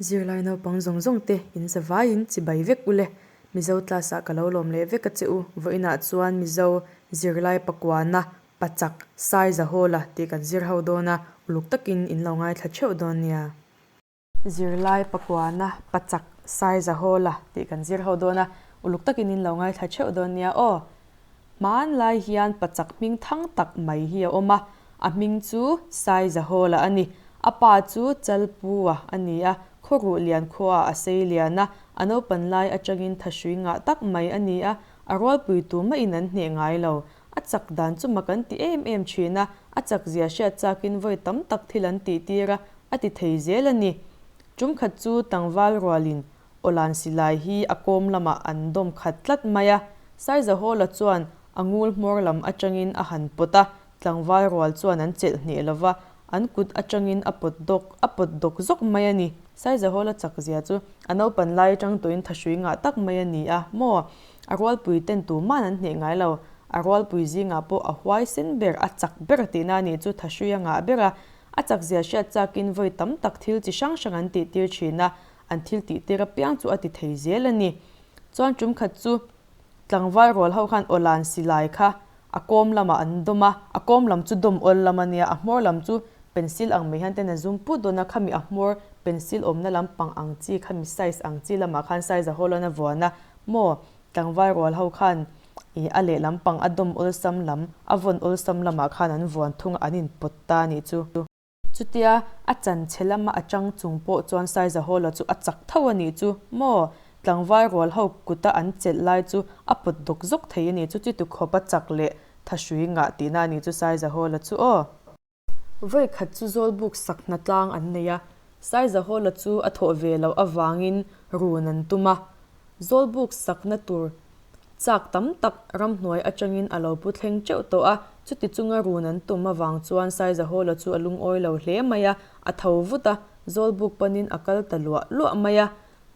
Zirlai naupang zawng zawng te in zavaiin chibai vek ule. Mizo class ah ka lo lawm leh vek a che u. Vawiinah chuan Mizo zirlai pakuana pachak Saizahawla tih kan zir ho dawn a, uluk takin in lo ngaithla theuh dawn nia. Zirlai pakuana pachak Saizahawla tih kan zir ho dawn a, uluk takin in lo ngaithla theuh dawn nia aw. Hmanlai hian pachak hming thang tak mai hi a awm a, a hming chu Saizahawla a ni. A pa chu Chalpua a ni a, khawruh lian khuaah a sei lian a, a naupan lai atangin thahrui ngah tak mai a ni a, a rualpui tumah-in an hneh ngai lo. A chak dan chu mak an ti em em thin a, a chak zia hriat chakin vawi tam tak thil an tih tir a, a ti thei zel a ni. Tum khat chu tlangval rualin Awlan silai hi a kawm lamah an dawm khat tlat mai a, Saizahawla chuan a ngul hmawr lam atangin a han pawt a, tlangval rual chuan an chelh hneh lo va, an kut atangin a pawt dawk a pawt dawk zawk mai a ni. Saizahawla chak zia chu a naupan lai atang tawhin thahrui ngah tak mai a ni a maw? A rualpui ten tuman an hneh ngai lo. A rualpui zingah pawh a huai sen ber, a chak ber tihna a nih chu thahrui a ngah ber a. A chak zia hriat chakin vawi tam tak thil chi hrang hrang an tih tir thin a, an thil tih tir apiang chu a ti thei zel a ni. Chuan tum khat chu tlangval rual ho khan awlan silai kha a kawm lamah an dawm a, a kawm lam chu dawm awl lam a nia, a hmawr lam chu pencil ang mai hian ten a zum put dawn a, khami a hmawr pencil awmna lampang ang chi khami size ang chi lamah khan size a hawl a vuan a, Maw, tlangval rual ho khan ih a lehlam pang a dawm awlsam lam, a vawn awlsam lamah khan an vuan thung a, an inpawt ta a nih chu. Chutia a chan chhe lama a chang chung pawh chuan Saizahawla chu a chak tho a nih chu. Maw, tlangval rual ho kuta an chelh lai chu a pawt dawk zawk thei a nih chu, chuti khawp a chak leh thahrui ngah tihna a nih chu Saizahawla chu aw. Vawi khat chu Zawlbuk sak hna tlang an nei a, Saizahawla chu a thawh ve loh avangin run an tum a. Zawlbuk sakna tur chak tam tak ramhnuai atangin a lo pu thleng teuh tawh a, chuti chunga run an tum avang chuan Saizahawla chu a lungawi lo hle mai a, a tho vut a, Zawlbuk panin a kal ta luah luah mai a.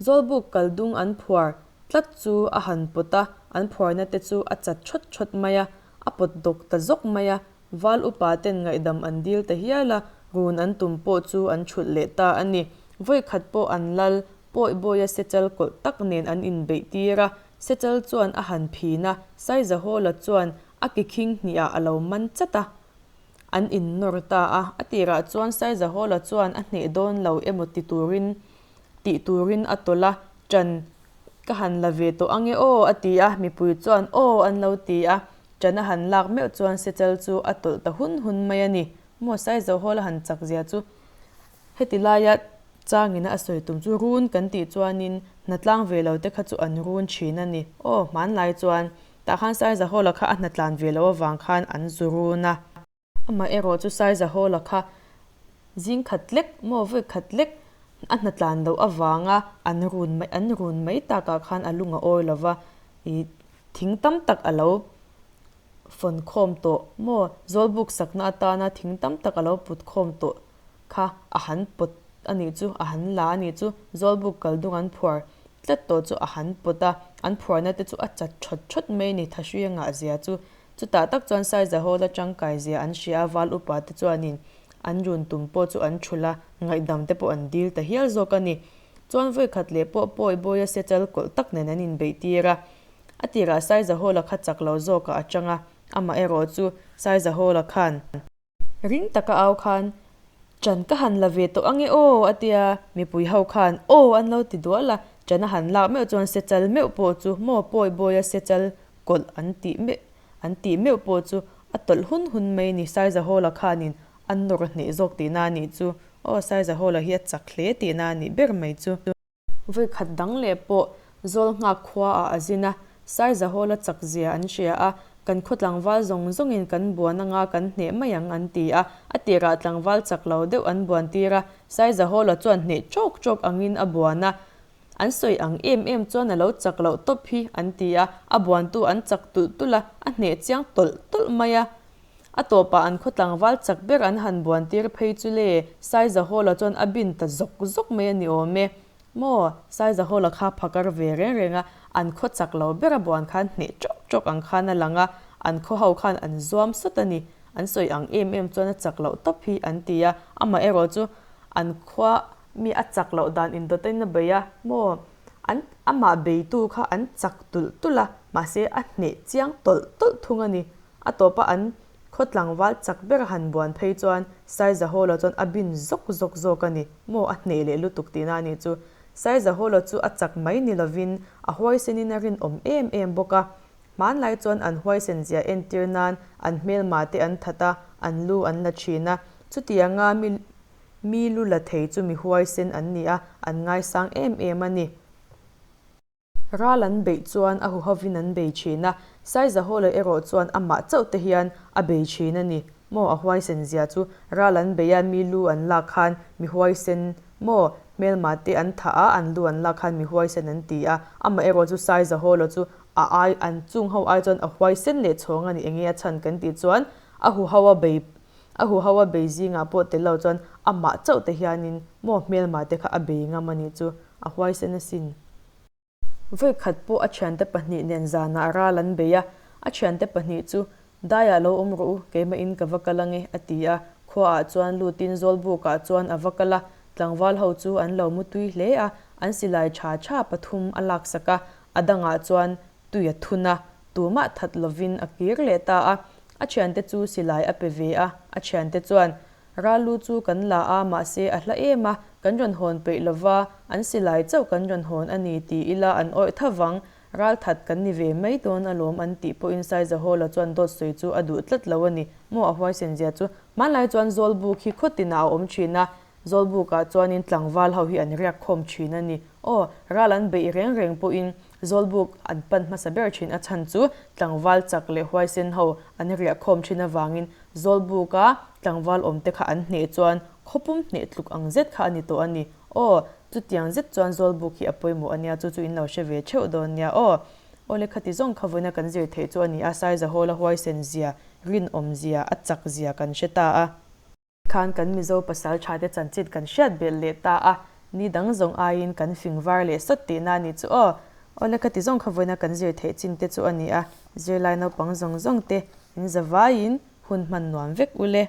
Zawlbuk kal dung an phuar tlat chu a han pawt a, an phuarna te chu a chat thawt thawt mai a, a pawt dawk ta zawk mai a. Val upa ten ngaihdam an dil ta hial a, run an tum pawh chu an thulh leh ta a ni. Vawi khat pawh an lal, Pawi Bawia sechal kawlh tak nen an inbeih tir a, sechal chuan a han phin a, Saizahawla chuan a ke khing hnihah a lo man chat a, an innawr ta a. A tirah chuan Saizahawla chuan a hneh dawn lo emaw ti turin tih turin a tawlh a, ṭan ka han la ve tawh ange aw a ti a, mipui chuan aw an lo ti a. Ṭan a han lak meuh chuan Sechal chu a tawlh ta hun hun mai a ni. Maw Saizawhawla han chak zia chu heti laia changina a sawi tum chu run kan tih chuanin hnatlang ve lo te kha chu an run thin a ni. Aw, hmanlai chuan tah khan Saizahawla kha a hnatlan ve loh avang khan an zu run a. Amah erawh chu Saizahawla kha zing khat lek maw vawi khat lek a hnatlan loh avanga an run mai an run mai takah khan a lung a awi lo va, ih thing tam tak a lo fawn khawm tawh maw Zawlbuk sakna atana thing tam tak a lo put khawm tawh kha a han pawt a nih chu a han la a nih chu Zawlbuk kal dung an phuar tlat tawh chu a han pawt a, an phuarna te chu a chat thawt thawt mai a ni Thahrui a ngah zia chu. Chutah tak chuan Saizahawla tangkai zia an hria a, Val upa te chuanin an run tum pawh chu an thulh a, ngaihdam te pawh an dil ta hial zawk a ni. Chuan vawi khat leh pawh Pawi Bawia sechal kawlh tak nen an inbeih tir a. A tirah Saizahawla kha chak lo zawkah a chang a, amah erawh chu Saizahawla khan. Ring taka au khan, Ṭan ka han la ve tawh ange aw, a tia. Mipui ho khan, Aw, an lo ti dual a. Ṭan a han lak meuh chuan sechal meuh pawh chu maw pawi bawia sechal kawlh an tih meuh an tih meuh pawh chu a tawlh hun hun mai ni. Saizahawla khanin a nawr hneh zawk tihna a nih chu. Aw, Saizahawla hi a chak hle tihna a nih ber mai chu. Vawi khat dang leh pawh Zawlnghak khuaah a zin a, Saizahawla chak zia an hria a, kan khaw tlangval zawng zawngin kan buan anga kan hneh mai ang an ti a, a tirah tlangval chak lo deuh an buan tir a, Saizahawla chuan hneh ṭawk ṭawk angin a buan a, an sawi ang em em chuan a lo chak loh tawp hi an ti a, a buantu an chak tulh tulh a, a hneh chiang tawlh tawlh mai a. A tawpah an khaw tlangval chak ber an han buan tir phei chu le, Saizahawla chuan a bin ta zawk zawk mai a ni awm e. Maw, Saizahawla kha phakar ve reng reng a, an khaw chak lo ber a buan khan hneh ṭawk ṭawk ang khan a lang a, an khaw ho khan an zuam sawt a ni. An sawi ang em em chuan a chak loh tawp hi an ti a, amaherawhchu an khua. Mi a chak loh dan indawt in a bei a maw? An amah beitu kha an chak tulh tulh a, mahse a hneh chiang tawlh tawlh thung a ni. A tawpa an khaw tlangval chak ber a han buan phei chuan Saizahawla chuan a bin zawk zawk zawk a ni maw? A hneh leh lutuk tihna a nih chu. Saizahawla chu a chak mai ni lovin a huaisenin a rinawm em em bawk a. Hmanlai chuan an huaisen zia entir nan an hmelma te an that a, an lu an la thin a. Chutianga mi mi lu la thei chu mi huaisen an ni a, an ngaisang em em a ni. Ral an beih chuan a huhovin an bei thin a, Saizahawla erawh chuan amah chauh te hian a bei thin a ni. Maw a huaisen zia chu ral an beih a, mi lu an lak khan mi huaisen maw hmelma te an thah a, an lu an lak khan mi huaisen an ti a, amah erawh chu Saizahawla chu a ai an chung ho ai chuan a huaisen leh chhawng a ni enge a chhan kan tih chuan a huho a bei a huho a bei zingah pawh tel lo chuan amah chauh te hianin maw hmelma te kha a bei ngam a nih chu a huaisen asin. Vawikhat pawh a thiante pahnih nen zanah ral an bei a, a thiante pahnih chu Daiah lo awm rawh u, keimahin ka va kal ange, a ti a. Khuaah chuan lutin Zawlbukah chuan a va kal a, tlangval ho chu an lo mutui hle a, an silai tha tha pathum a laksak a, a dangah chuan tui a thun a, tumah that lovin a kir leh ta a. A thiante chu silai a pe ve a, a thiante chuan, Ralu chu kan la a, mahse a hla em a, kan rawn hawn peih lova, an silai chauh kan rawn hawn a ni ti ila an awih tha vang, ral that kan ni ve mai dawn alawm an tih pawhin Saizahawla chuan dawt sawi chu a duh tlat lo a ni. Maw a huaisen zia chu hmanlai chuan Zawlbuk hi khaw tinah a awm thin a, Zawlbukah chuanin tlangval ho hi an riak khawm thin a ni. Aw, ral an beih reng reng pawhin Zawlbuk an pan hmasa ber thin a chhan chu tlangval chak leh huaisen ho an riah khawm thin avangin Zawlbuka tlangval awmte kha an hneh chuan khawpum hneh tluk ang zet kha a ni tawh a ni. Aw, chutiang zet chuan Zawlbuk hi a pawimawh a nia, chu chu in lo hre ve theuh dawn nia. Aw, aw le khati zawng kha vawiina kan zir theih chu a ni a, Saizahawla huaisen zia, rinawm zia, a chak zia kan hre ta a. Khan kan Mizo pasal tha te chanchin kan hriat belh leh ta a, ni dang zawng aiin kan fing var leh sawt tihna a nih chu aw. Aw le khati zawng kha vawiina kan zir theih chin te chu a ni a, zirlai naupang zawng zawng te in zavaiin hun hman nuam vek u le.